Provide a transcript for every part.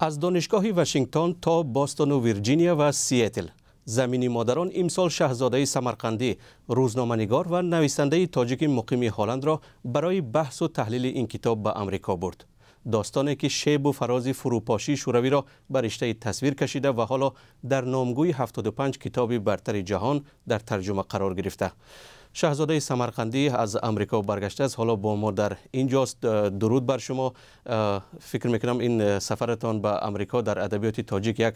Аз донишгоҳи Вашингтон то Бостону Вирҷиния ва Сиэтл. Замини модарон имсол Шаҳзодаи Самарқандӣ, рӯзноманигор ва нависандаи тоҷики муқими Ҳолландро барои баҳсу таҳлили ин китоб ба Амрико бурд. Достоне ки шебу фарози фурӯпошии Шӯравиро ба риштаи тасвир кашида ва ҳоло дар номгӯи 75 китоби бартари ҷаҳон дар тарҷума қарор гирифта. Шаҳзодаи Самарқандӣ аз Амрико баргаштааст, ҳоло бо мо дар инҷост. Дуруд бар шумо. Фикр мекунам, ин сафаратон ба Амрико дар адабиёти тоҷик як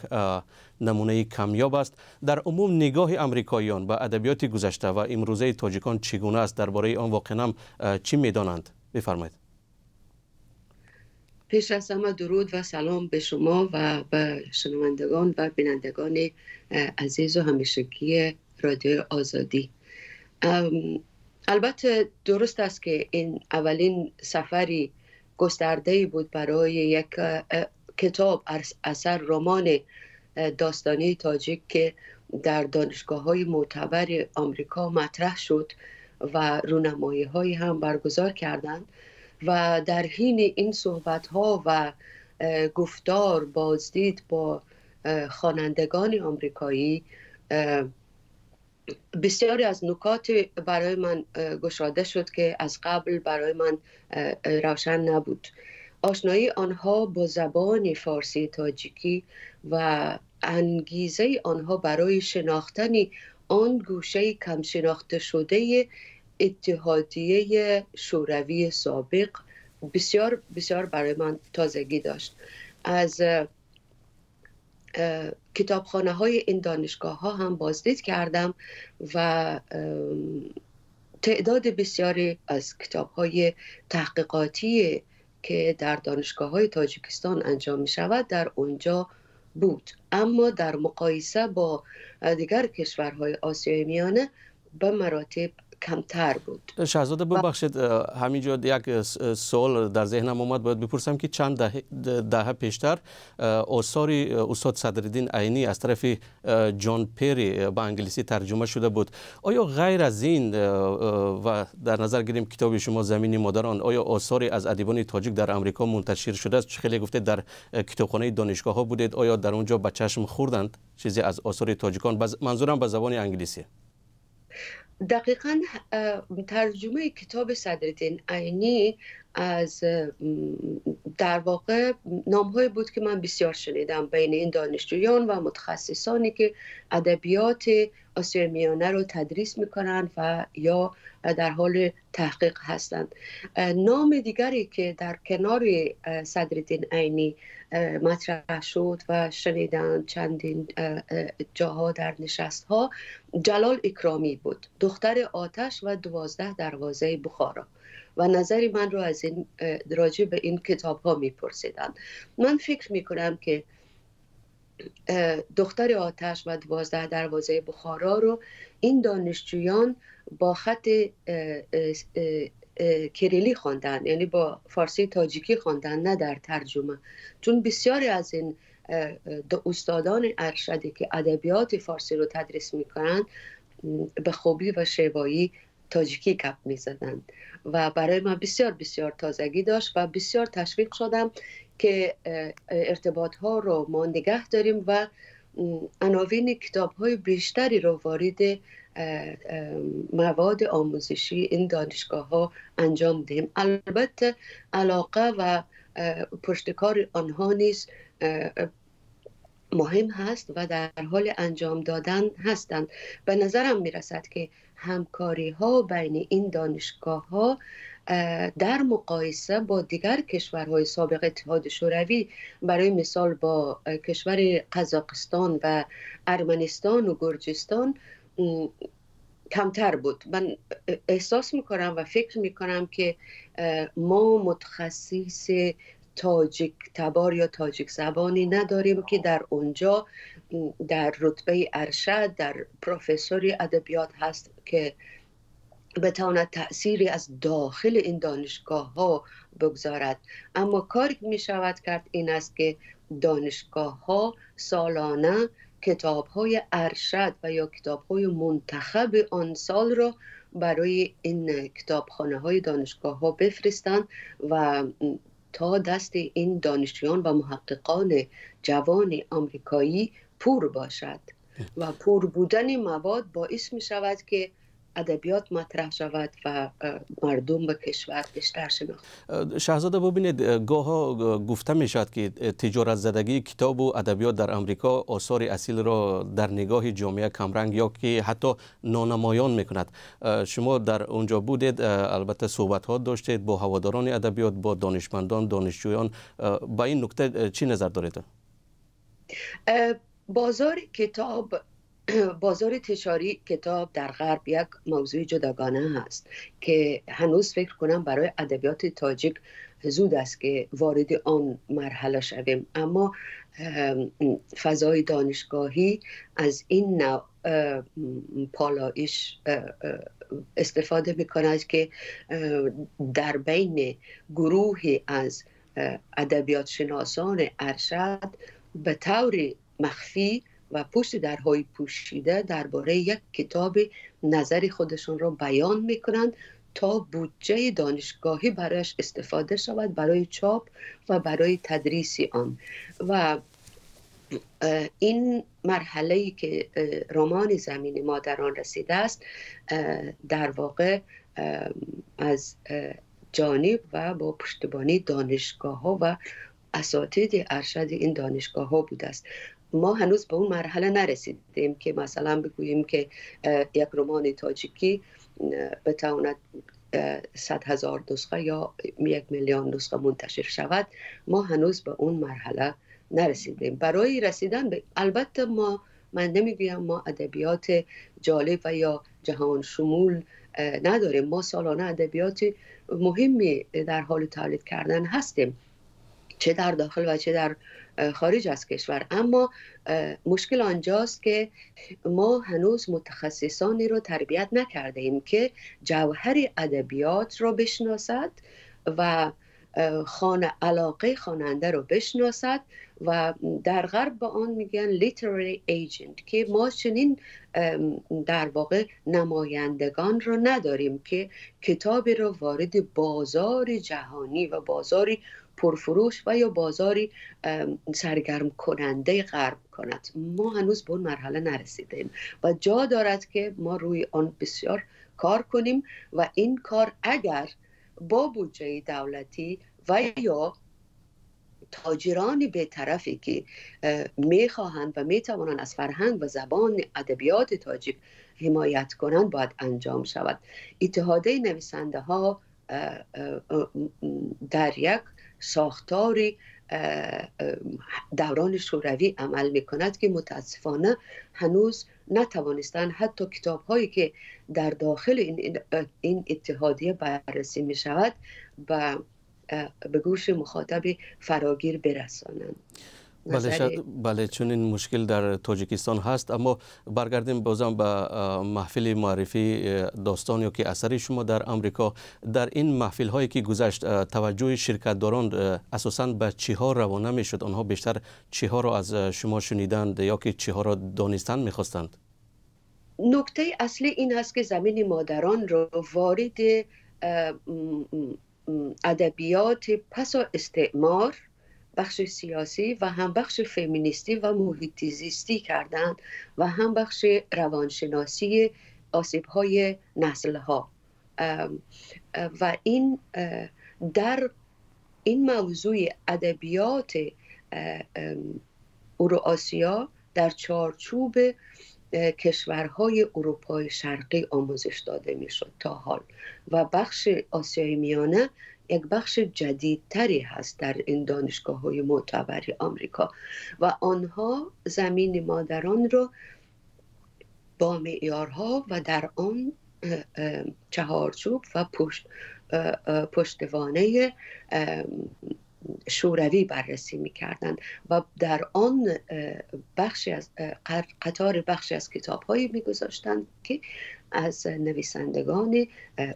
намунаи камёб аст. Дар умум нигоҳи амрикоиён ба адабиёти гузашта ва имрӯзаи тоҷикон чӣ гуна аст? Дар бораи он воқеан чӣ медонанд? Бифармоед. Пеш аз ҳама дуруд ва салом به شما و به شنوندگان و بینندگان عزیز و همیشگی رادیو آزادی. البته درست است که این اولین سفری گسترده بود برای یک کتاب، اثر رمان داستانی تاجیک که در دانشگاه های معتبر آمریکا مطرح شد و رونمایی های هم برگزار کردند و در حین این صحبت ها و گفتار، بازدید با خوانندگان آمریکایی، بسیاری از نکات برای من گشاده شد که از قبل برای من روشن نبود. آشنایی آنها با زبان فارسی تاجیکی و انگیزه آنها برای شناختن آن گوشه کم شناخته شده اتحادیه شوروی سابق بسیار بسیار برای من تازگی داشت. از کتابخانه های این دانشگاه ها هم بازدید کردم و تعداد بسیاری از کتاب های تحقیقاتی که در دانشگاه های تاجیکستان انجام می شود در اونجا بود، اما در مقایسه با دیگر کشورهای آسیای میانه به مراتب کمتر بود. Шаҳзода, бубахшед, ҳаминҷо як суол дар зеҳнам омад, бояд бипурсам, ки чанд даҳа пештар осори устод Садриддин Айнӣ аз тарафи Ҷон Пери ба англисӣ тарҷума шуда буд. Оё ғайр аз ин ва дар назар гирем китоби шумо, «Замини модарон», оё осоре аз адибони тоҷик дар Амрико мунташир шудааст? Чӣ хеле гуфтед, дар китобхонаи донишгоҳҳо будед, оё дар он ҷо ба чашм хӯрданд чизе аз осори тоҷикон? Манзурам ба забони англисӣ. دقیقا ترجمه کتاب صدرالدین عینی از در واقع نامهایی بود که من بسیار شنیدم بین این دانشجویان و متخصصانی که ادبیات آسیای میانه رو تدریس میکنن و یا در حال تحقیق هستند. نام دیگری که در کنار صدرالدین عینی مطرح شد و شنیدن چندین جاها در نشست ها، جلال اکرامی بود، «دختر آتش» و «12 دروازه بخارا» و نظری من رو از این راجع به این کتاب ها میپرسیدن. من فکر میکنم که «دختر آتش» و «12 دروازه بخارا» رو این دانشجویان با خط کریلی خواندن، یعنی با فارسی تاجیکی خواندن، نه در ترجمه، چون بسیاری از این استادان ارشدی که ادبیات فارسی رو تدریس میکنن به خوبی و شیوایی تاجیکی گپ میزدند و برای من بسیار بسیار تازگی داشت و بسیار تشویق شدم که ارتباط ها رو ما نگه داریم و عناوین کتاب های بیشتری رو وارد مواد آموزشی این دانشگاه ها انجام دهیم. البته علاقه و پشتکار آنها نیز مهم هست و در حال انجام دادن هستند. به نظرم می رسد که همکاری ها بین این دانشگاه ها در مقایسه با دیگر کشورهای سابق اتحاد شوروی، برای مثال با کشور قزاقستان و ارمنستان و گرجستان، کمتر بود. من احساس میکنم و فکر میکنم که ما متخصص تاجیک تبار یا تاجیک زبانی نداریم که در اونجا در رتبه ارشد، در پروفسوری ادبیات هست که بتواند تأثیری از داخل این دانشگاه ها بگذارد. اما کاری که می شود کرد این است که دانشگاه ها سالانه کتاب های ارشد و یا کتاب های منتخب آن سال را برای این کتابخانه های دانشگاه ها بفرستند و تا دست این دانشجویان و محققان جوان آمریکایی پر باشد و پر بودن مواد باعث می شود که ادبیات مطرح شود و مردم به کشور بیشتر شناخت. شهزاده، ببینید، گاها گفته می شود که تجارت زدگی کتاب و ادبیات در امریکا آثار اصیل را در نگاه جامعه کمرنگ یا که حتی نانمایان میکند. شما در اونجا بودید، البته صحبت ها داشتید با هواداران ادبیات، با دانشمندان، دانشجویان. با این نکته چی نظر دارید؟ بازار کتاب، بازار تجاری کتاب در غرب یک موضوع جداگانه هست که هنوز فکر کنم برای ادبیات تاجیک زود است که وارد آن مرحله شویم. اما فضای دانشگاهی از این نوع پالایش استفاده میکند که در بین گروهی از ادبیات شناسان ارشد به طور مخفی و پشت درهای پوشیده درباره یک کتاب نظر خودشون را بیان میکنند تا بودجه دانشگاهی برایش استفاده شود، برای چاپ و برای تدریس آن. و این مرحله ای که رمان زمین مادران رسیده است، در واقع از جانب و با پشتیبانی دانشگاه ها و اساتید ارشد این دانشگاه ها بوده است. ما هنوز به اون مرحله نرسیدیم که مثلا بگوییم که یک رمان تاجیکی بتواند 100,000 نسخه یا 1 میلیون نسخه منتشر شود. ما هنوز به اون مرحله نرسیدیم. برای رسیدن به، البته من نمیگویم ما ادبیات جالب و یا جهان شمول نداریم. ما سالانه ادبیات مهمی در حال تولید کردن هستیم، چه در داخل و چه در خارج از کشور. اما مشکل آنجاست که ما هنوز متخصصانی رو تربیت نکرده ایم که جوهر ادبیات رو بشناسد و علاقه خواننده رو بشناسد و در غرب به آن میگن literary agent که ما چنین در واقع نمایندگان رو نداریم که کتابی رو وارد بازار جهانی و بازاری پرفروش و یا بازاری سرگرم کننده غرب کند. ما هنوز به اون مرحله نرسیدیم و جا دارد که ما روی آن بسیار کار کنیم و این کار اگر با بودجه دولتی و یا تاجران بیطرفی که میخواهند و میتوانند از فرهنگ و زبان ادبیات تاجیک حمایت کنند باید انجام شود. اتحادیه نویسنده ها در یک ساختاری دوران شوروی عمل می کند که متاسفانه هنوز نتوانستند حتی کتاب هایی که در داخل این اتحادیه بررسی می شود به گوش مخاطب فراگیر برسانند. بله بله، چون این مشکل در тоҷикистон ҳаст. Аммо баргардем бозам ба маҳфили муаррифии достон ё ки асари шумо дар Амрико. Дар ин маҳфилҳое ки гузашт, таваҷҷӯҳи ширкатдорон асосан ба чиҳо равона мешуд? Онҳо бештар чиҳоро аз шумо шуниданд ё ки чиҳоро донистан мехостанд? نکته اصلی این است که زمین مادران رو وارد ادبیات پسا استعمار، بخش سیاسی و هم بخش فمینیستی و محیط زیستی کردند و هم بخش روانشناسی آسیب های نسل ها و این در این موضوع ادبیات اورو آسیا در چارچوب کشورهای اروپای شرقی آموزش داده میشد تا حال و بخش آسیای میانه یک بخش جدیدتری هست در این دانشگاه های معتبر آمریکا و آنها زمین مادران رو با معیارها و در آن چهارچوب و پشتوانه شوروی بررسی میکردند و در آن بخشی از قطار بخشی از کتاب هایی میگذاشتند که از نویسندگان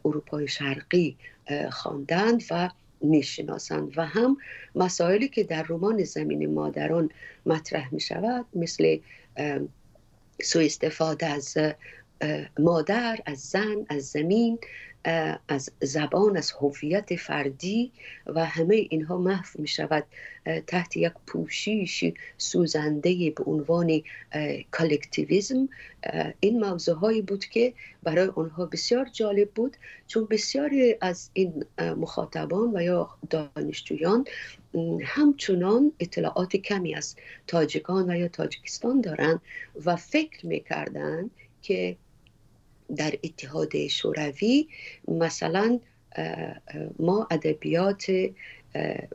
اروپای شرقی خواندند و میشناسند و هم مسائلی که در رمان زمین مادران مطرح می شود، مثل سوء استفاده از مادر، از زن، از زمین، از زبان، از هویت فردی و همه اینها محو می شود تحت یک پوشش سوزنده به عنوان collectivism. این موضوع هایی بود که برای آنها بسیار جالب بود، چون بسیاری از این مخاطبان و یا دانشجویان همچنان اطلاعات کمی از تاجیکان و یا تاجیکستان دارند و فکر میکردند که در اتحاد شوروی مثلا ما ادبیات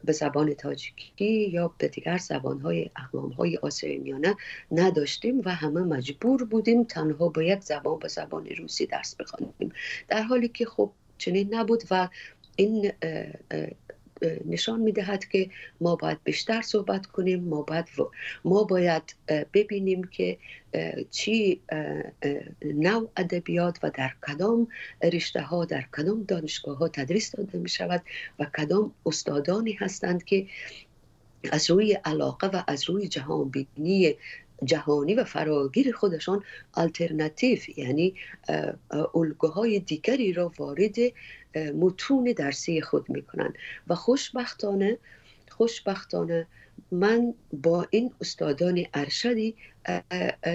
به زبان تاجیکی یا به دیگر زبان‌های اقوام‌های آسیای میانه نداشتیم و همه مجبور بودیم تنها با یک زبان، با زبان روسی درس بخوانیم، در حالی که خب چنین نبود و این نشان میدهد که ما باید بیشتر صحبت کنیم، ما باید ببینیم که چی نوع ادبیات و در کدام رشته ها، در کدام دانشگاه ها تدریس داده می شود و کدام استادانی هستند که از روی علاقه و از روی جهانبینی جهانی و فراگیر خودشان آلترناتیو، یعنی الگوهای دیگری را وارد متون درسی خود میکنن. و خوشبختانه من با این استادان ارشدی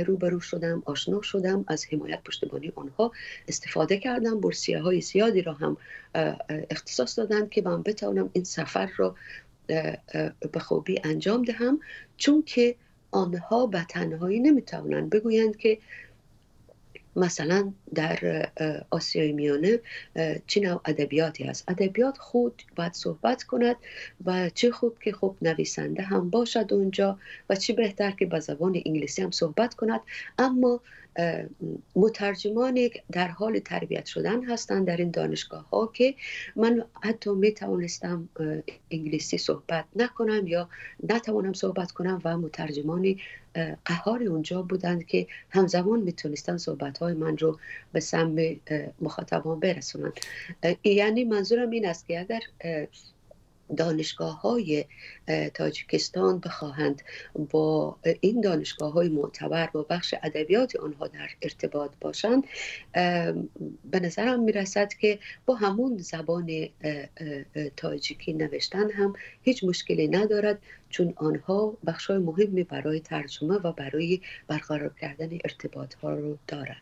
روبرو شدم، آشنا شدم، از حمایت پشتیبانی آنها استفاده کردم، بورسیه های زیادی را هم اختصاص دادند که من بتوانم این سفر را به خوبی انجام دهم، چون که آنها به تنهایی نمیتوانند بگویند که مثلا در آسیای میانه چه نوع ادبیاتی هست. ادبیات خود باید صحبت کند و چه خوب که خوب نویسنده هم باشد اونجا و چه بهتر که به زبان انگلیسی هم صحبت کند. اما مترجمان در حال تربیت شدن هستند در این دانشگاه ها که من حتی می توانستم انگلیسی صحبت نکنم یا نتوانم صحبت کنم و مترجمان قهار اونجا بودند که همزمان می توانستن صحبت های من رو به سمع مخاطبان برسونند. یعنی منظورم این است که اگر دانشگاه های تاجیکستان بخواهند با این دانشگاه های معتبر با بخش ادبیات آنها در ارتباط باشند، به نظرم میرسد که با همون زبان تاجیکی نوشتن هم هیچ مشکلی ندارد، چون آنها بخش های مهمی برای ترجمه و برای برقرار کردن ارتباط ها رو دارند.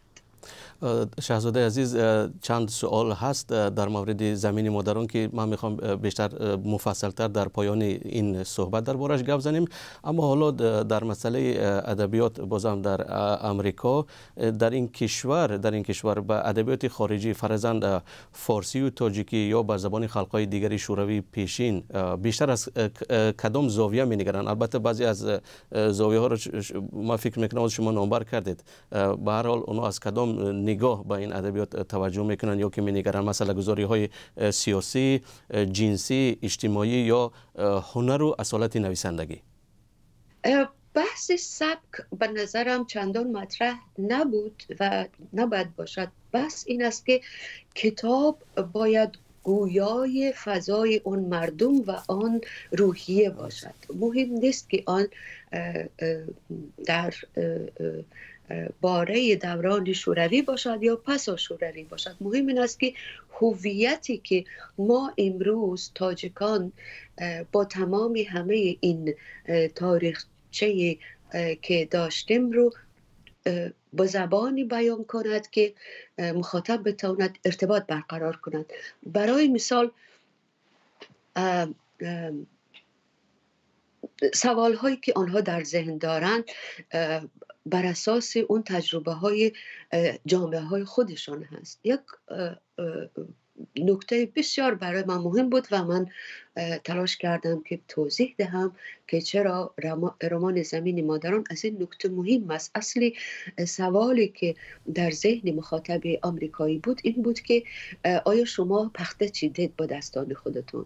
شهزاده عزیز، چند سوال هست در مورد زمین مادران که من میخوام بیشتر مفصلتر در پایان این صحبت دربارش گپ زنیم. اما حالا در مسئله ادبیات بازم در امریکا، در این کشور به ادبیات خارجی فرضاً فارسی و تاجیکی یا به زبان خلق‌های دیگری شوروی پیشین بیشتر از کدام زاویه می‌نگرند؟ البته بعضی از زاویه ها رو ما فکر میکنم از شما نامبر کردید. به هر حال اونا از کدام نگاه به این ادبیات توجه میکنن یا که مینگرن؟ مسئله گذاری های سیاسی، جنسی، اجتماعی یا هنر و اصالت نویسندگی؟ بحث سبک به نظرم چندان مطرح نبود و نباید باشد. بحث این است که کتاب باید گویای فضای اون مردم و آن روحیه باشد. مهم نیست که آن در باره دوران شوروی باشد یا پس از شوروی باشد. مهم این است که هویتی که ما امروز تاجیکان با تمام همه این تاریخچه که داشتیم رو با زبانی بیان کند که مخاطب بتواند ارتباط برقرار کند. برای مثال سوال هایی که آنها در ذهن دارند بر اساس اون تجربه های جامعه های خودشان هست. یک نکته بسیار برای من مهم بود و من تلاش کردم که توضیح دهم که چرا رمان زمین مادران از این نکته مهم است. اصلی سوالی که در ذهن مخاطب آمریکایی بود این بود که آیا شما پخته چیدید با دستان خودتون؟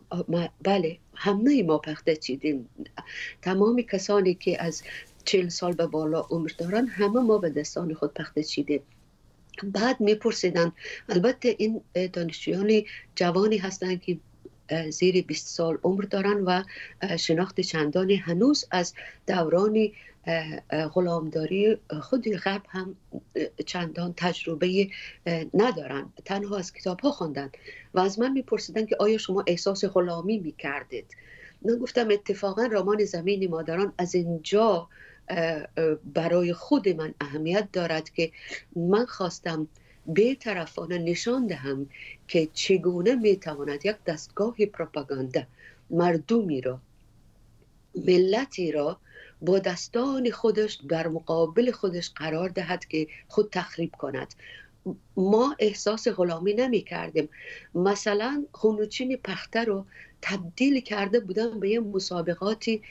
بله، همه ما پخته چیدیم. تمام کسانی که از 40 سال به بالا عمر دارن همه ما به دستان خود پخته چیدیم. بعد میپرسیدن، البته این دانشجویان جوانی هستند که زیر 20 سال عمر دارن و شناخت چندانی هنوز از دوران غلامداری خود غرب هم چندان تجربه ندارن، تنها از کتاب ها خواندن و از من میپرسیدن که آیا شما احساس غلامی میکردید؟ من گفتم اتفاقا رمان زمین مادران از اینجا برای خود من اهمیت دارد که من خواستم بی‌طرفانه نشان دهم که چگونه میتواند یک دستگاه پروپاگاندا مردمی را، ملتی را با دستان خودش در مقابل خودش قرار دهد که خود تخریب کند. ما احساس غلامی نمی کردیم. مثلا خونوچین پخته رو تبدیل کرده بودن به یه مسابقاتی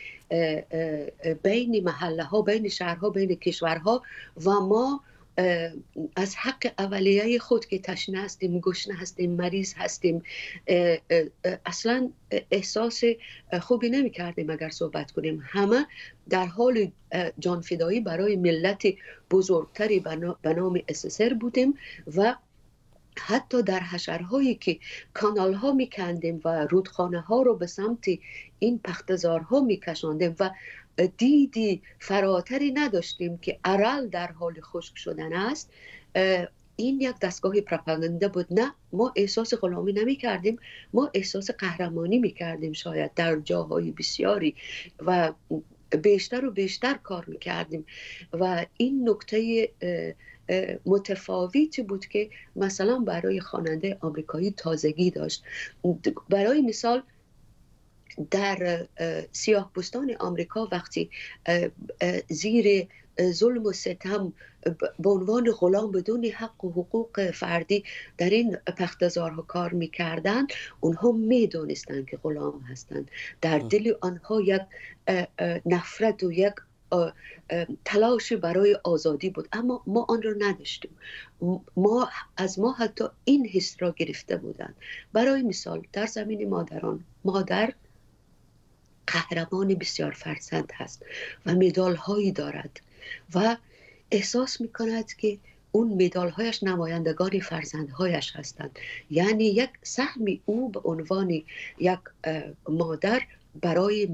بین محله ها، بین شهرها، بین کشورها و ما از حق اولیه خود که تشنه هستیم، گشنه هستیم، مریض هستیم، اصلا احساس خوبی نمی کردیم اگر صحبت کنیم. همه در حال جانفدایی برای ملت بزرگتری به نام SSR بودیم و حتی در حشرهایی که کانال ها می کندیم و رودخانه ها رو به سمت این پخته‌زارها می کشاندیم و دیدی فراتری نداشتیم که ارل در حال خشک شدن است. این یک دستگاه پروپاگاندا بود. نه، ما احساس غلامی نمی کردیم، ما احساس قهرمانی می کردیم شاید در جاهای بسیاری و بیشتر و بیشتر کار می کردیم و این نکته متفاوتی بود که مثلا برای خواننده آمریکایی تازگی داشت. برای مثال در سیاه پوستان آمریکا وقتی زیر ظلم و ستم به عنوان غلام بدون حق و حقوق فردی در این پخته‌زارها کار میکردند، اونها میدونستند که غلام هستند. در دل آنها یک نفرت و یک تلاش برای آزادی بود، اما ما آن را نداشتیم. ما از ما حتی این حس را گرفته بودند. برای مثال در زمین مادران، مادر قهرمان بسیار فرزند هست و مدال هایی دارد و احساس میکند که اون مدال هایش نمایندگان فرزندهایش هستند، یعنی یک سهم او به عنوان یک مادر برای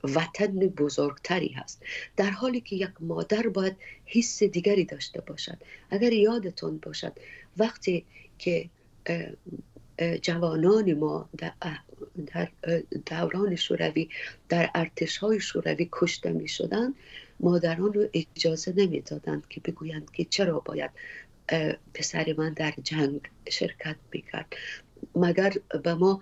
وطن بزرگتری هست، در حالی که یک مادر باید حس دیگری داشته باشد. اگر یادتون باشد وقتی که جوانان ما در دوران شوروی در ارتش‌های شوروی کشته می‌شدند، مادران رو اجازه نمی‌دادند که بگویند که چرا باید پسر من در جنگ شرکت می‌کرد، مگر به ما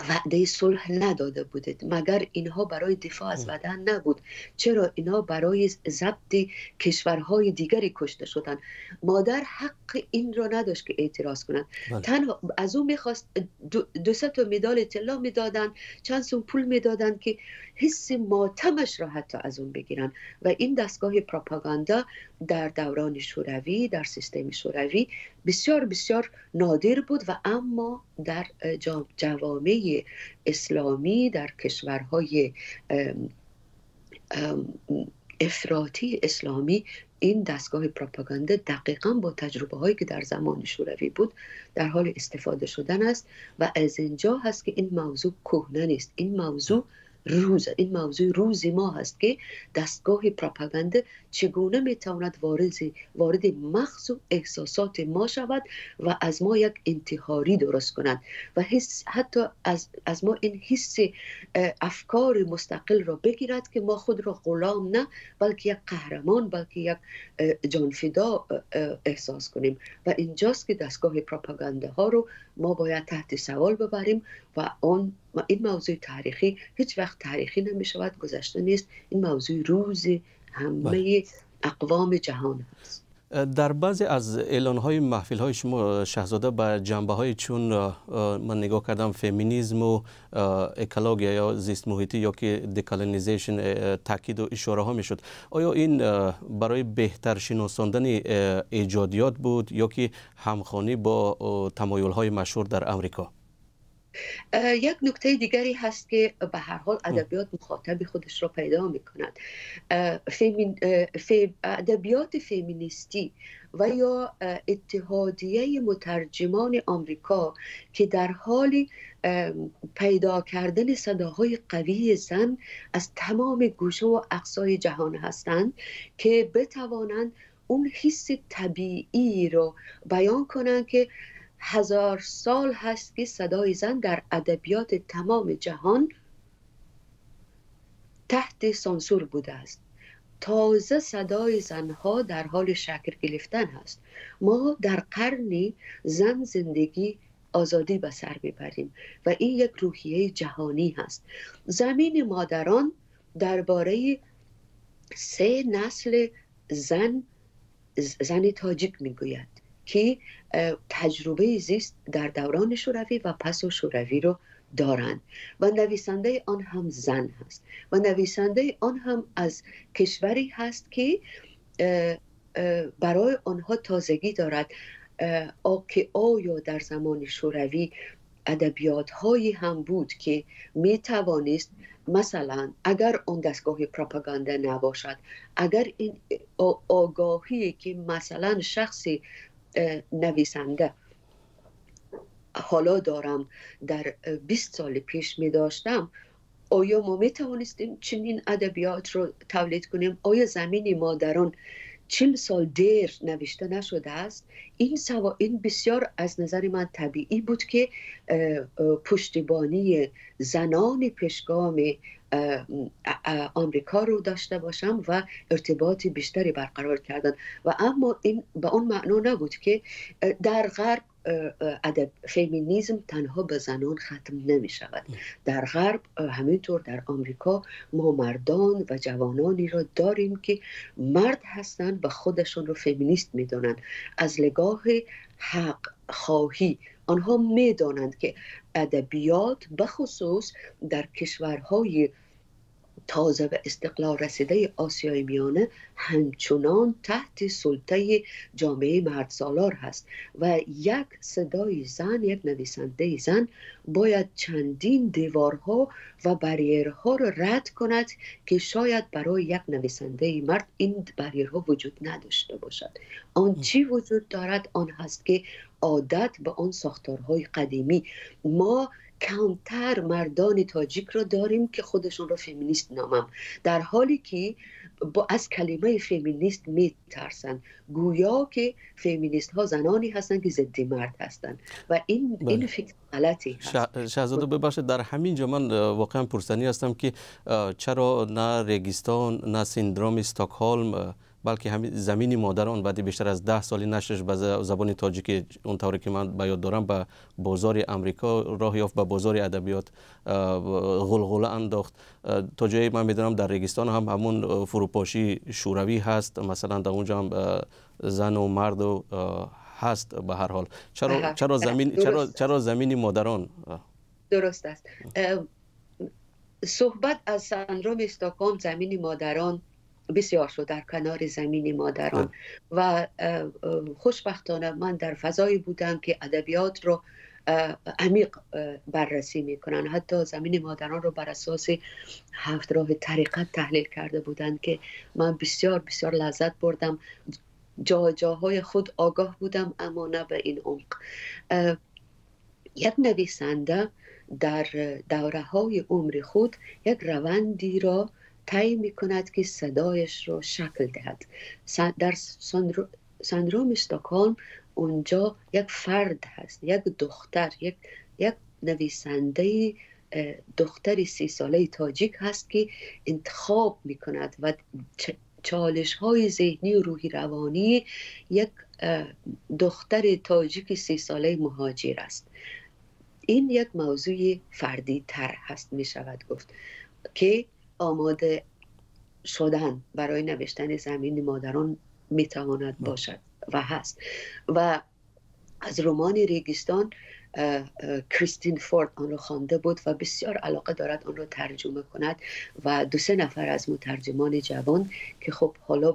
وعده صلح نداده بودید، مگر اینها برای دفاع از وطن نبود، چرا اینها برای ضبط کشورهای دیگری کشته شدند؟ مادر حق این را نداشت که اعتراض کنند. تنها از او میخواست دو سه تا مدال طلا میدادند، چند سوم پول میدادند که حس ماتمش را حتی از اون بگیرن. و این دستگاه پروپاگاندا در دوران شوروی، در سیستم شوروی بسیار بسیار نادر بود و اما در جوامع اسلامی، در کشورهای افراطی اسلامی، این دستگاه پروپاگاندا دقیقاً با تجربه هایی که در زمان شوروی بود در حال استفاده شدن است و از اینجا هست که این موضوع کهنه نیست، این موضوع روز، این موضوع روز ما هست که دستگاه پروپاگاندا چگونه میتواند وارد مغز و احساسات ما شود و از ما یک انتحاری درست کند و حس، حتی از ما این حس افکار مستقل را بگیرد که ما خود را غلام نه، بلکه یک قهرمان، بلکه یک جانفدا احساس کنیم. و اینجاست که دستگاه پروپاگاندا ها رو ما باید تحت سوال ببریم و آن این موضوع تاریخی هیچ وقت تاریخی نمی شود، گذشته نیست، این موضوع روز همه اقوام جهان هست. در بعضی از اعلان‌های محفل‌های شما شهزاده به جنبه‌های چون من نگاه کردم فمینیسم و اکولوژی یا زیست محیطی یا که decolonization تاکید و اشاره ها میشد، آیا این برای بهتر شناساندن ایجادیات بود یا که همخوانی با تمایل‌های مشهور در امریکا؟ یک نکته دیگری هست که به هر حال ادبیات مخاطب خودش را پیدا می کند. ادبیات فمینیستی و یا اتحادیه مترجمان آمریکا که در حال پیدا کردن صداهای قوی زن از تمام گوشه و اقصای جهان هستند که بتوانند اون حس طبیعی رو بیان کنند که 1000 سال هست که صدای زن در ادبیات تمام جهان تحت سانسور بوده است. تازه صدای زنها در حال شکل گرفتن هست. ما در قرن زن زندگی آزادی به سر میبریم و این یک روحیه جهانی هست. زمین مادران درباره 3 نسل زن تاجیک میگوید که تجربه زیست در دوران شوروی و پس از شوروی رو دارند و نویسنده آن هم زن هست و نویسنده آن هم از کشوری هست که برای آنها تازگی دارد که آیا در زمان شوروی ادبیات هایی هم بود که می توانست مثلا اگر آن دستگاه پروپاگاندا نباشد، اگر این آگاهی که مثلا شخصی نویسنده حالا دارم در 20 سال پیش می داشتم، آیا ما می توانستیم چنین ادبیات رو تولید کنیم؟ آیا زمین مادران 40 سال دیر نوشته نشده است؟ این بسیار از نظر من طبیعی بود که پشتیبانی زنان پیشگام آمریکا رو داشته باشم و ارتباط بیشتری برقرار کردن. و اما این به اون معنا نبود که در غرب ادب فمینیزم تنها به زنان ختم نمی شود. در غرب همینطور در آمریکا ما مردان و جوانانی را داریم که مرد هستند و خودشون رو فمینیست می دانند. از نگاه حق خواهی آنها می دانند که ادبیات بخصوص در کشورهای تازه به استقلال رسیده آسیای میانه همچنان تحت سلطه جامعه مرد سالار هست و یک صدای زن، یک نویسنده زن باید چندین دیوارها و بریرها را رد کند که شاید برای یک نویسنده مرد این بریرها وجود نداشته باشد. آن چی وجود دارد آن هست که عادت به آن ساختارهای قدیمی. ما کمتر مردان تاجیک را داریم که خودشون را فمینیست نامم، در حالی که با از کلمه فمینیست میترسن، گویا که فمینیست ها زنانی هستند که ضد مرد هستند و این فکر غلطی هست. شهزاده ببخشید، در همین جا من واقعا پرسنی هستم که چرا نه ریگستان نه سندروم استکهلم بلکه همین زمین مادران بعد بیشتر از 10 سال نشرش به زبان تاجیکی اون طوری که من به یاد دارم به بازار امریکا راه یافت، به بازار ادبیات غلغله انداخت. تا جایی من میدونم در ریگستان هم همون فروپاشی شوروی هست، مثلا در اونجا هم زن و مرد و هست. به هر حال چرا زمین چرا زمین مادران؟ درست است. صحبت از سندروم استکهلم، زمین مادران بسیار شد در کنار زمین مادران و خوشبختانه من در فضایی بودم که ادبیات رو عمیق بررسی میکنن. حتی زمین مادران رو بر اساس 7 راه طریقت تحلیل کرده بودند که من بسیار بسیار لذت بردم. جاهای خود آگاه بودم اما نه به این عمق. یک نویسنده در دوره های عمر خود یک روندی را طی میکند که صدایش را شکل دهد. در سندروم استکهلم اونجا یک فرد هست، یک دختر، یک نویسنده دختر 30 ساله تاجیک هست که انتخاب میکند و چالش های ذهنی و روحی روانی یک دختر تاجیک 30 ساله مهاجر است. این یک موضوع فردی تر هست می شود گفت که آماده شدن برای نوشتن زمین مادران می تواند باشد و هست. و از رمان ریگستان کریستین فورد آن را خوانده بود و بسیار علاقه دارد آن را ترجمه کند و 2-3 نفر از مترجمان جوان که خب حالا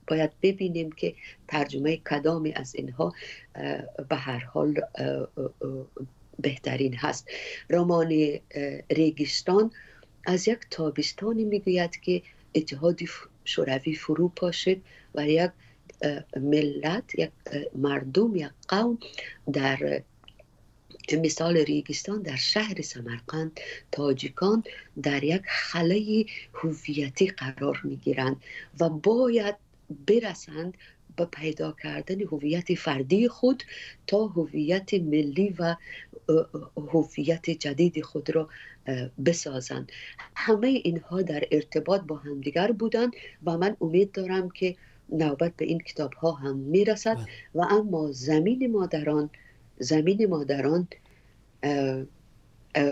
باید ببینیم که ترجمه کدامی از اینها به هر حال بهترین هست. رمان ریگستان از یک تابستانی میگوید که اتحاد شوروی فرو پاشید و یک ملت، یک مردم، یک قوم در مثال ریگستان در شهر سمرقند تاجیکان در یک خلای هویتی قرار میگیرند و باید برسند به پیدا کردن هویت فردی خود تا هویت ملی و هویت جدید خود را بسازند. همه اینها در ارتباط با همدیگر بودند و من امید دارم که نوبت به این کتاب ها هم میرسد. و اما زمین مادران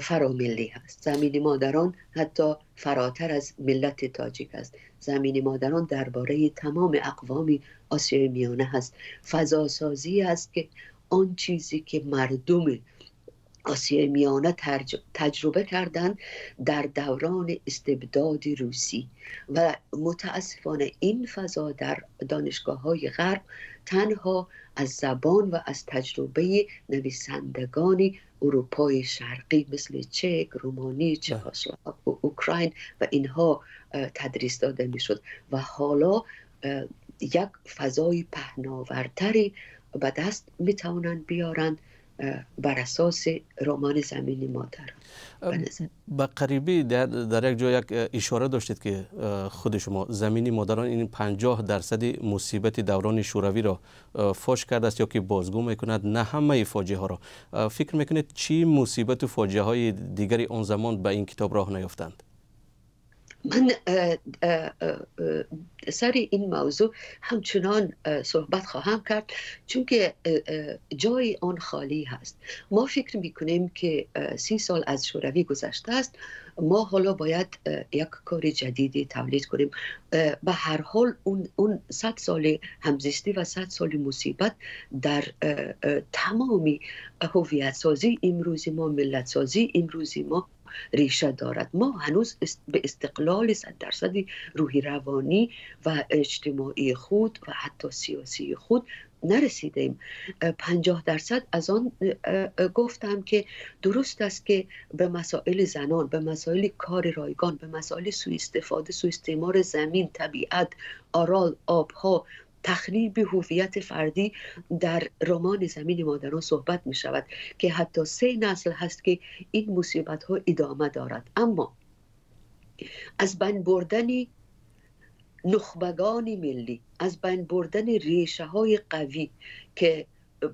فراملی هست. زمین مادران حتی فراتر از ملت تاجیک است. زمین مادران درباره تمام اقوام آسیای میانه هست. فضاسازی است که آن چیزی که مردم آسیای میانه تجربه کردند در دوران استبداد روسی و متاسفانه این فضا در دانشگاه‌های غرب تنها از زبان و از تجربه نویسندگان اروپای شرقی مثل چک، رومانی، چکسلواک، اوکراین و اینها تدریس داده میشد و حالا یک فضای پهناورتری به دست میتوانند بیارند بر اساس رمان زمین مادر. به قریبی در یک جای یک اشاره داشتید که خود شما زمین مادران این 50% مصیبت دوران شوروی را فاش کرده است یا که بازگو میکند، نه همه فاجعه ها را. فکر میکنید چی مصیبت و فاجعه های دیگری آن زمان به این کتاب راه نیافتند؟ من سر این موضوع همچنان صحبت خواهم کرد چون که جای آن خالی هست. ما فکر میکنیم که 30 سال از شوروی گذشته است، ما حالا باید یک کار جدیدی تولید کنیم. به هر حال اون 100 سال همزیستی و 100 سال مصیبت در تمامی هویت سازی امروزی ما، ملت سازی امروزی ما ریشه دارد. ما هنوز به استقلال 100% روحی روانی و اجتماعی خود و حتی سیاسی خود نرسیدیم. 50% از آن گفتم که درست است که به مسائل زنان، به مسائل کار رایگان، به مسائل سوء استفاده، سوء استعمار زمین، طبیعت، آرال، آبها، تخریب هویت فردی در رمان زمین مادران صحبت می شود که حتی 3 نسل هست که این مصیبت ها ادامه دارد. اما از بین بردن نخبگان ملی، از بین بردن ریشه های قوی که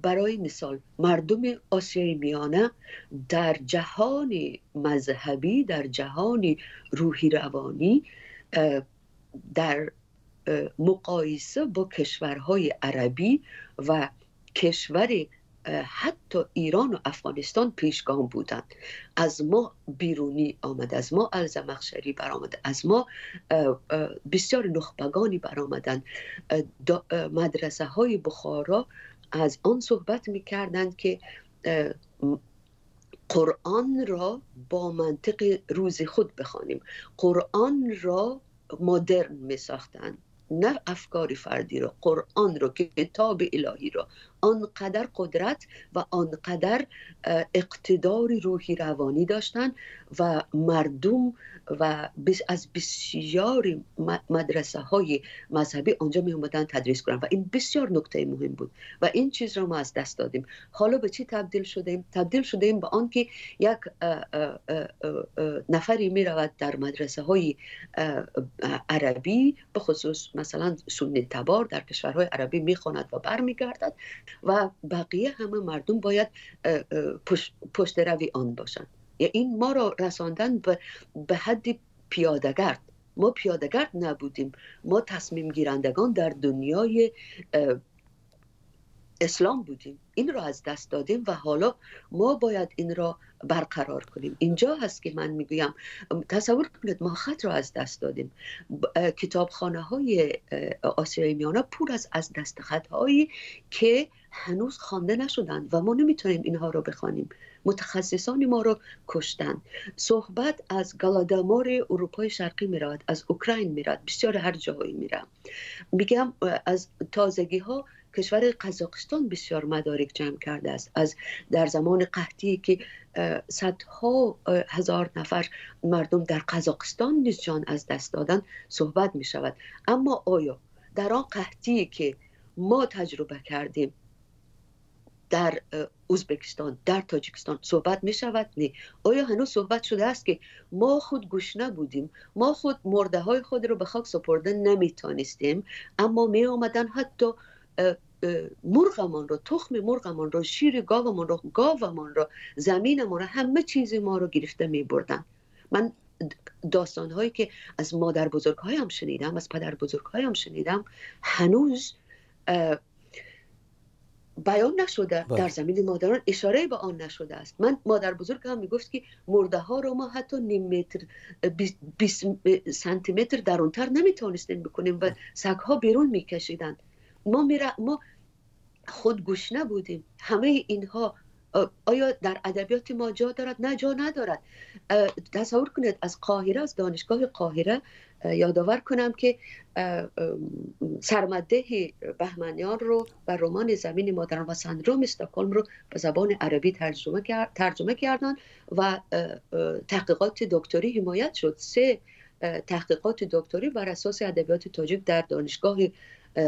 برای مثال مردم آسیای میانه در جهان مذهبی، در جهان روحی روانی، در مقایسه با کشورهای عربی و کشور حتی ایران و افغانستان پیشگام بودند. از ما بیرونی آمد، از ما الزمخشری برآمد، از ما بسیار نخبگانی برآمدند. مدرسه های بخارا از آن صحبت می‌کردند که قرآن را با منطق روز خود بخوانیم، قرآن را مدرن می‌ساختند، نه افکار فردی را، قرآن را، کتاب الهی را. آنقدر قدرت و آنقدر اقتدار روحی روانی داشتند و مردم و از بسیار مدرسه های مذهبی آنجا می آمدن تدریس کنند و این بسیار نکته مهم بود و این چیز را ما از دست دادیم. حالا به چی تبدیل شدیم؟ تبدیل شدیم به آن که یک نفری می رود در مدرسه های عربی، به خصوص مثلا سنی تبار در کشورهای عربی می خواند و برمیگردد و بقیه همه مردم باید پشت روی آن باشند. این ما را رساندن به حد پیاده‌گرد. ما پیاده‌گرد نبودیم، ما تصمیم گیرندگان در دنیای اسلام بودیم. این را از دست دادیم و حالا ما باید این را برقرار کنیم. اینجا هست که من میگویم تصور کنید ما خط را از دست دادیم. کتابخانه های آسیای میانه پر از دست خط هایی که هنوز خوانده نشدند و ما نمیتونیم اینها را بخوانیم. متخصصان ما را کشتند. صحبت از گالادامور اروپای شرقی میرود، از اوکراین میرود، بسیار هر جایی میرود. میگم از تازگی ها کشور قزاقستان بسیار مدارک جمع کرده است از در زمان قحطی که صدها هزار نفر مردم در قزاقستان نیز جان از دست دادن صحبت می شود. اما آیا در آن قحطی که ما تجربه کردیم در ازبکستان، در تاجیکستان صحبت می شود؟ نه. آیا هنوز صحبت شده است که ما خود گشنه بودیم، ما خود مرده های خود رو به خاک سپرده نمی تانستیم، اما می آمدن حتی مرغمان رو، تخم مرغمان رو، شیر گاومان رو، گاومان رو، زمینمان رو، همه چیز ما رو گرفته می بردن. من داستان هایی که از مادر بزرگ هایم شنیدم، از پدر بزرگ هایم شنیدم، هنوز بیان نشده. در زمین مادران اشاره به آن نشده است. من مادر بزرگ هم میگفت که مرده ها رو ما حتی نیم متر 20 سانتی متر درونتر نمیتونستیم بکنیم و سگ ها بیرون میکشیدند. ما خود گشنه بودیم. همه اینها آیا در ادبیات ما جا دارد؟ نه، جا ندارد. تصور کنید از قاهره، از دانشگاه قاهره یادآور کنم که سرمده بهمنیان رو و رمان زمین مادران و سندروم استکهلم رو به زبان عربی ترجمه کردن و تحقیقات دکتری حمایت شد. 3 تحقیقات دکتری بر اساس ادبیات تاجیک در دانشگاه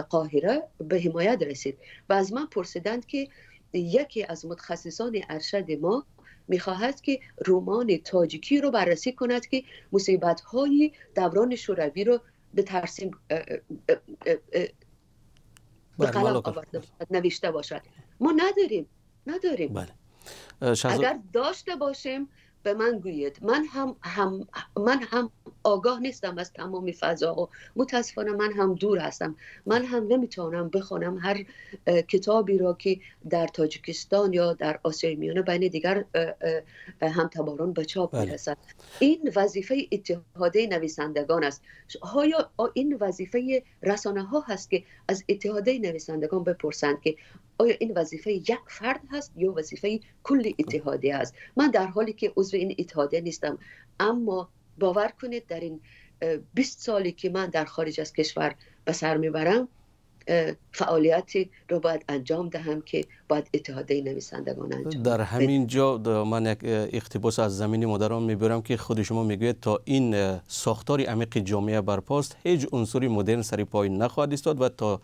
قاهره به حمایت رسید و از من پرسیدند که یکی از متخصصان ارشد ما میخواهد که رمان تاجیکی رو بررسی کند که مصیبت‌های دوران شوروی رو به ترسیم به قلم آورده باشد، نوشته باشد. ما نداریم. بله. اگر داشته باشیم به من گویید. من هم آگاه نیستم از تمام فضاها، متاسفانه من هم دور هستم، من هم نمیتونم بخوانم هر کتابی را که در تاجیکستان یا در آسیای میانه بین دیگر همتباران به چاپ میرسد. این وظیفه اتحادیه نویسندگان است. آیا این وظیفه رسانه ها هست که از اتحادیه نویسندگان بپرسند که آیا این وظیفه یک فرد هست یا وظیفه کل اتحادیه است؟ من در حالی که عضو این اتحادیه نیستم، اما باور کنید در این 20 سالی که من در خارج از کشور به سر میبرم فعالیتی رو باید انجام دهم که باید اتحادیه نویسندگان انجام. در همین جا من یک اقتباس از زمین مادران میبرم که خود شما میگوید تا این ساختار عمیق جامعه برپاست هیچ عنصری مدرن سر پای نخواهد ایستاد و تا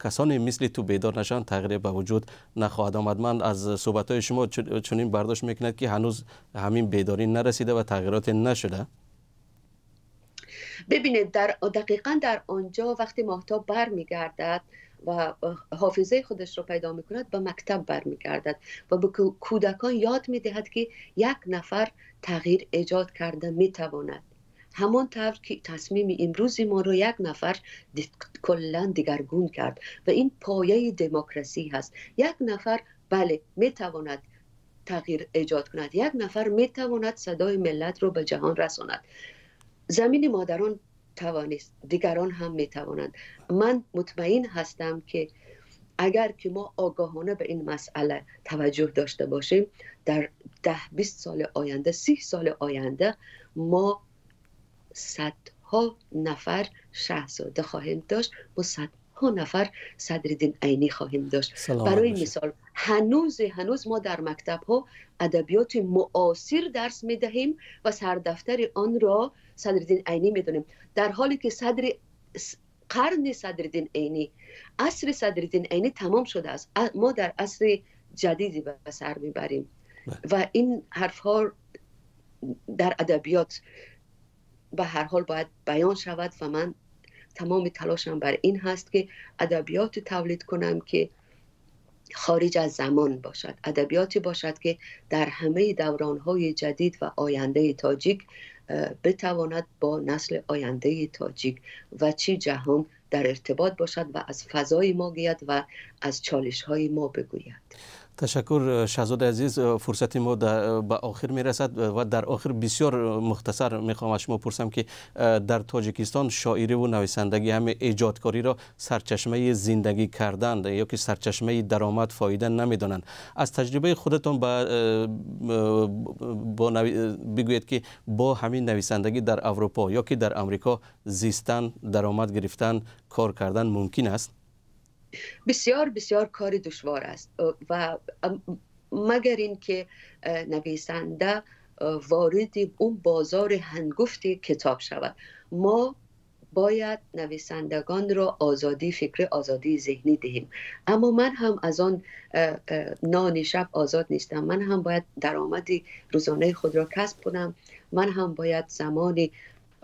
کسانی مثل تو بیدار نشوند تغییر به وجود نخواهد آمد. من از صحبت‌های شما چنین برداشت میکند که هنوز همین بیداری نرسیده و تغییرات نشده. ببینید دقیقا در آنجا وقتی ماهتاب بر میگردد و حافظه خودش رو پیدا میکند، به مکتب بر میگردد و به کودکان یاد میدهد که یک نفر تغییر ایجاد کرده میتواند. همان طور که تصمیم امروز ما رو یک نفر کلا دگرگون کرد و این پایه دموکراسی هست. یک نفر بله میتواند تغییر ایجاد کند، یک نفر میتواند صدای ملت رو به جهان رساند. زمین مادران توانست، دیگران هم میتوانند. من مطمئن هستم که اگر که ما آگاهانه به این مسئله توجه داشته باشیم، در 10-20 سال آینده، 30 سال آینده ما صدها نفر شاهزاده خواهیم داشت، ما صدها نفر صدرالدین عینی خواهیم داشت. برای مثال هنوز ما در مکتب ها ادبیات معاصر درس میدهیم و سردفتر آن را صدرالدین عینی میدونیم، در حالی که قرن صدرالدین عینی، عصر صدرالدین عینی تمام شده است. ما در عصر جدیدی به سر میبریم و این حرف ها در ادبیات به هر حال باید بیان شود و من تمام تلاشم بر این هست که ادبیات تولید کنم که خارج از زمان باشد، ادبیاتی باشد که در همه دوران‌های جدید و آینده تاجیک بتواند با نسل آینده تاجیک و چی جهان در ارتباط باشد و از فضای ما گوید و از چالش‌های ما بگوید. تشکر شهزاده عزیز، فرصت ما به آخر میرسد و در آخر بسیار مختصر میخوام از شما پرسم که در تاجیکستان شاعری و نویسندگی هم ایجادکاری را سرچشمه زندگی کردن یا که سرچشمه درآمد فایده نمیدانند. از تجربه خودتان بگویید که با همین نویسندگی در اروپا یا که در امریکا زیستن، درآمد گرفتن، کار کردن ممکن است؟ بسیار بسیار کار دشوار است و مگر اینکه نویسنده وارد اون بازار هنگفت کتاب شود. ما باید نویسندگان را آزادی فکر، آزادی ذهنی دهیم، اما من هم از آن نان شب آزاد نیستم. من هم باید درآمد روزانه خود را کسب کنم، من هم باید زمانی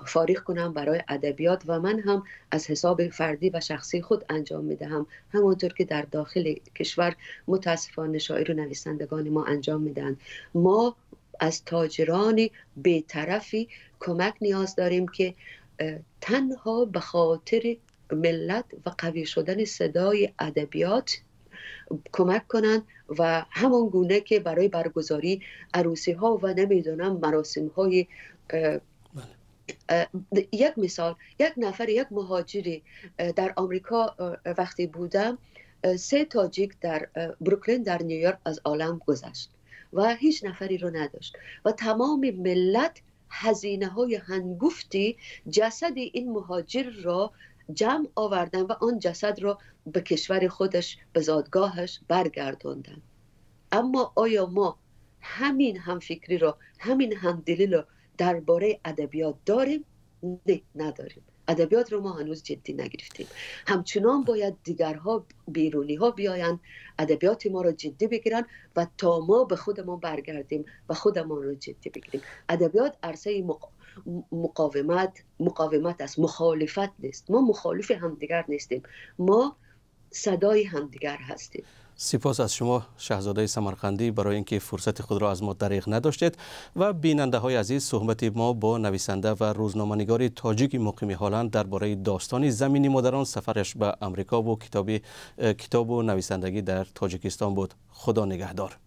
فارغ کنم برای ادبیات و من هم از حساب فردی و شخصی خود انجام میدهم، همانطور که در داخل کشور متاسفانه شاعر و نویسندگان ما انجام میدهند. ما از تاجران بی‌طرفی کمک نیاز داریم که تنها به خاطر ملت و قوی شدن صدای ادبیات کمک کنند و همان گونه که برای برگزاری عروسی ها و نمیدونم مراسم های، یک مثال، یک نفر، یک مهاجری در آمریکا وقتی بودم، 3 تاجیک در بروکلین در نیویورک از عالم گذشت و هیچ نفری رو نداشت و تمام ملت هزینه های هنگفتی جسد این مهاجر را جمع آوردن و آن جسد را به کشور خودش، به زادگاهش برگرداندن. اما آیا ما همین همفکری را، همین همدلی را درباره ادبیات داریم؟ نه، نداریم. ادبیات رو ما هنوز جدی نگرفتیم. همچنان باید دیگرها، بیرونی ها بیاین ادبیات ما رو جدی بگیرن و تا ما به خودمان برگردیم و خودمان رو جدی بگیریم. ادبیات عرصه مقاومت است، مخالفت نیست. ما مخالف همدیگر نیستیم، ما صدای همدیگر هستیم. سپاس از شما شهزاده سمرقندی برای اینکه فرصت خود را از ما دریغ نداشتید. و بیننده های عزیز، صحبت ما با نویسنده و روزنامه‌نگار تاجیک مقیم هلند درباره داستان زمین مادران، سفرش به امریکا و کتاب و نویسندگی در تاجیکستان بود. خدا نگهدار.